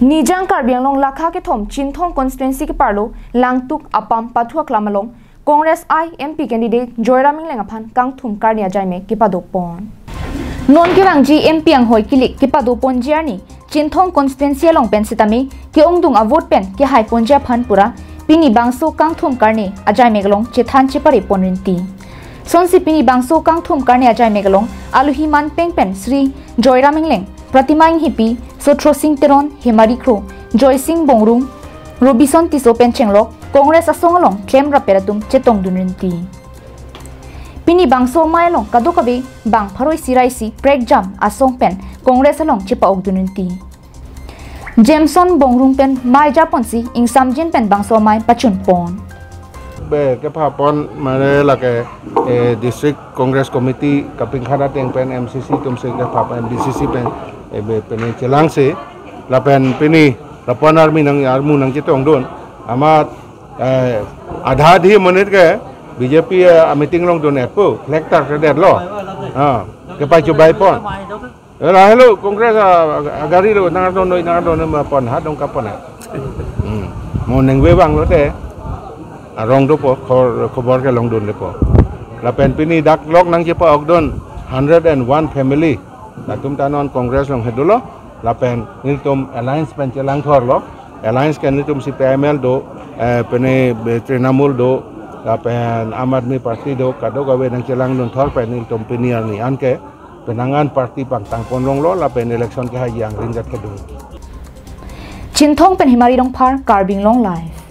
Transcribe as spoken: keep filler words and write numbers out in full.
Nijang Karbi Anglong lakha kethom Chinthong constituency keparlo Langtuk Apam Pathu Aklam along Congress I M P candidate Joyram Engleng aphan kangthum karne ajaime kepadopon. Non kevangji M P anghoi kilik kepadopon jarni Chinthong constituency along pen sitame ke-ongdung avote pen kehaiponji aphan pura pini bangso kangthum karne ajaime kelong chethan cheparepon rinti. Sonsi pini bangso kangthum karne ajaime kelong aluhi manpeng pen Shri Joyram Engleng, Pratima Inghipi, Sotro Sing Teron, Hemari Kro, Joy Sing Bongrung, Robison Tisso pen chenglok Congress asong along klemrap pen atum chetongdun rinti. Pini bangso amei along kadokave bang pharo isi ra isi prekjam asong pen Congress along chepa-okdun rinti. Jameson Bongrung pen mei japonsi ingsamjin pen bangso amei pachunpon. Be kephapon mane lake, eh, District Congress Committee kapingkhan ateng pen M C C atumsi kephapon, M D C C pen, eh, be pene chelangsi lapen pini lapu-an army nang armu nangchetongdun amat, eh, adha adhi monit ke B J P, eh, meeting longdun-etpo, flag tarkredetlo. Ah, kepachobei pon. Era hello, Congress, ah, agari lo, nangardon noi, nangardon noi, ma pon ha dong kapon ha. Hmm. Mo ningve vanglote arong dopo, khor khobor kelongdunlepo. Lapen pini dak lok nangchepa-okdun hundred and one family. Latum ta non Congress along he dolo. Lapen nelitum alliance pen chelangthorlo. Alliance ke nelitum C P I M L do, eh, pene be Trinamool do, lapen Aam Aadmi Party do, kadokave nangchelangdunthor pen nelitum pini arni anke penang an party pangtangpon longlo lapen election kehai angring gat kedun. Chinthong pen Hemari Rongphar, Karbi Anglong Live.